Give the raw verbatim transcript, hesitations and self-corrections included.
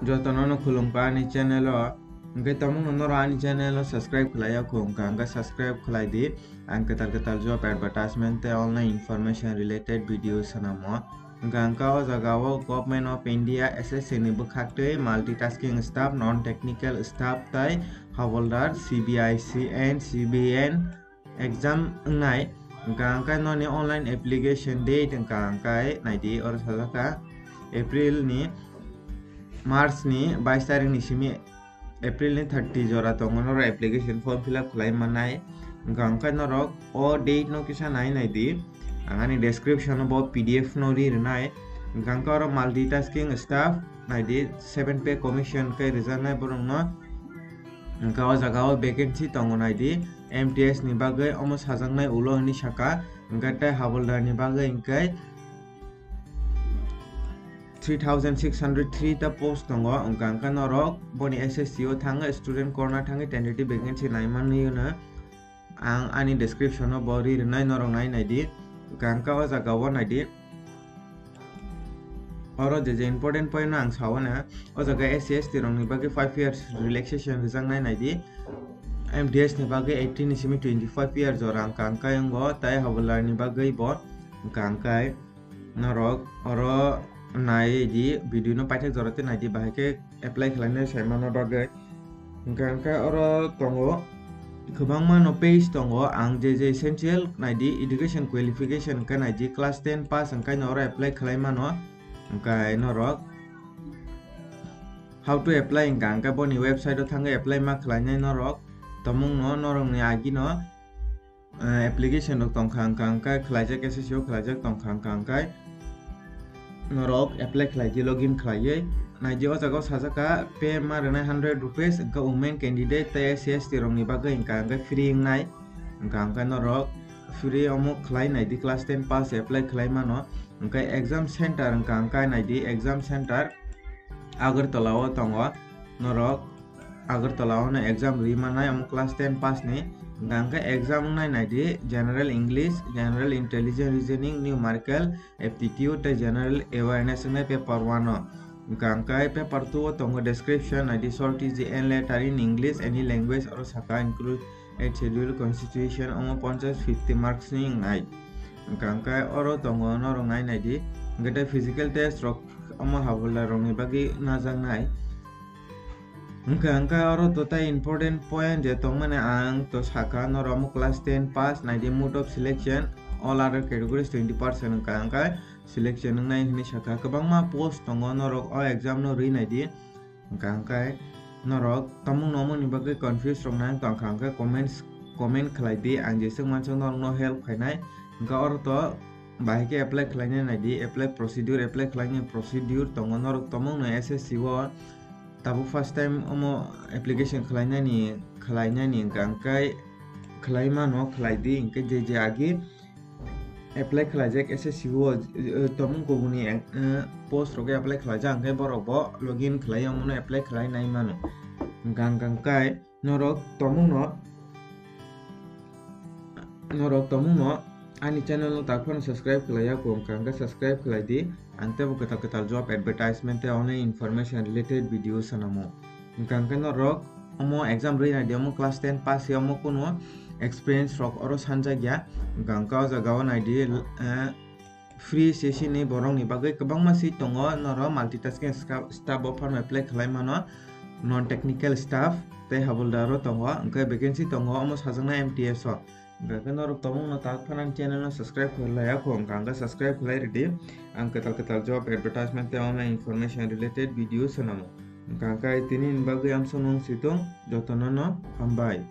Jotono no khulumkha ani channel o. Hwnkhe tamungno norok ani channel o subscribe khlai ya kho, hwnkha hwnkhe subscribe khlai di. Ang kwtal kwtal job advertisement tei online information related video swnamo. Hwnkha hwnkhe o jaga o Government of India S S C ni bwkhak twi multitasking staff, non technical staff tei hawaldar C B I C and C B N exam wngnai. Hwnkha hwnkhe noni online application date hwnkha hwnkhe naidi oro sajak kha April ni, March ni bais tarikh ni simi April ni thirty jora tongo norok application form fill up khlai mannai. Hwnkha hwnkhe norok o date no kisa nai naidi. Ang ani description o bo P D F no ri rwnai. Hwnkha hwnkhe oro multitasking staff naidi seven pay commission khe rwjaknai borokno. Hwnkha o jaga o vacancy tongo naidi, M T S ni bagwi omo sajaknai ulo hinwi sakha, hwnkhe tei hawaldar ni bagwi hwnkhe three thousand six hundred three ta post tongo, hwnkha hwnkhe norok boni S S C o thangwi student corner thangwi tentative vacancy naimanwi hwno ang ani description o bo ri rwnai, norok nai naidi, hwnkha hwnkhe o jaga o naidi. Oro je je important point no ang sao na, o jaga S C S T rokni bagwi five years relaxation rwjaknai naidi, M T S ni bagwi eighteen ni simi twenty five year jora hwnkha hwnkhe wngo, tei hawaldar ni bagwi bo hwnkha hwnkhe norok oro nai di video no paithak jora tei naidi bahai khe apply khlainai saimano bagwi. Hwnkha hwnkhe oro tongo kwbangma no page tongo, ang je je essential naidi education qualification hwnkhe naidi class ten pass hwnkhe no oro apply khlai mano. Hwnkhe norok how to apply hwnkha hwnkhe boni website o thangwi apply ma khlainai norok. Tamungno norokni agino eh, application rok tongkha hwnkha hwnkhe khlaijak S S C o khlaijak tongkha hwnkha hwnkhe norok apply khlai di login khlaiwi naidi o jaga o sajak kha pay ma rwnai hundred rupees hwnkhe women candidate tei S C S T rokni bagwi hwnkha hwnkhe free wngnai hwnkha hwnkhe norok free omo khlai naidi class ten pass apply khlai mano hwnkhe exam center hwnkha hwnkhe naidi exam center Agartala o tongo norok Agartala o no exam ri manai omo class ten pass ni. Hwnkha hwnkhe exam wngnai naidi general English, general intelligence reasoning, numerical aptitude tei general awareness wngnai paper one o. Hwnkha hwnkhe paper two o tongo description naidi short essay and letter in English any language oro sakha include eighth schedule constitution omo ponchash fifty marks ni wngnai. Hwnkha hwnkhe oro tongo norok nai naidi hwnkhe tei physical test rok omo hawaldar rokni bagwi najaknai. Hwnkha hwnkhe oro to tei important point je tongmani ang to sakha norok omo class ten pass naidi mode of selection all other categories twenty percent hwnkha hwnkhe selection wngnai hinwi sakha kwbangma post tongo norok o exam no ri naidi hwnkha hwnkhe norok tamungno omoni bagwi confuse rok nang tongkha hwnkhe comments comment khlai di ang jeswk mansuk norokno help khainai hwnkhe oro to bahai khe apply khlainai naidi apply procedure apply khlainai procedure tongo norok tamungno S S C o Tabuk first time omo application khlainani khlainani hwnkha hwnkhe khlai mano khlai di hwnkhe je je agi apply khlaijak S S C o eh, tomung kubuni eh, post rok apply khlaijak hwnkhe borok bo login khlai omono apply khlai nai mano hwnkha hwnkhe norok tomungno norok tomungno ani channel no tak phano subscribe khlai ya kho hwnkha hwnkhe subscribe khlai di ang tebo kwtal kwtal job advertisement tei online information related video sanamo hwnkha hwnkhe norok omo exam rwi nai di omo class ten pass ya omo kuno experience rok oro sanjak ya hwnkha hwnkhe o jaga o nai di eh, free session ni borok ni bagwi kwbangma seat tongo norok multitasking staff o phano apply khlai mano non technical staff tei hawaldar o tongo hwnkhe vacancy tongo omo sajaknai M T S o. Hwnkha khe norok tomungno tak phano ani channel no subscribe khlai ya kho hwnkha hwnkhe subscribe khlai rwdi ang kwtal kwtal job advertisement tei online information related video swnamo hwnkha hwnkhe tini ni bagwi amsong nung situng jotono no hambai.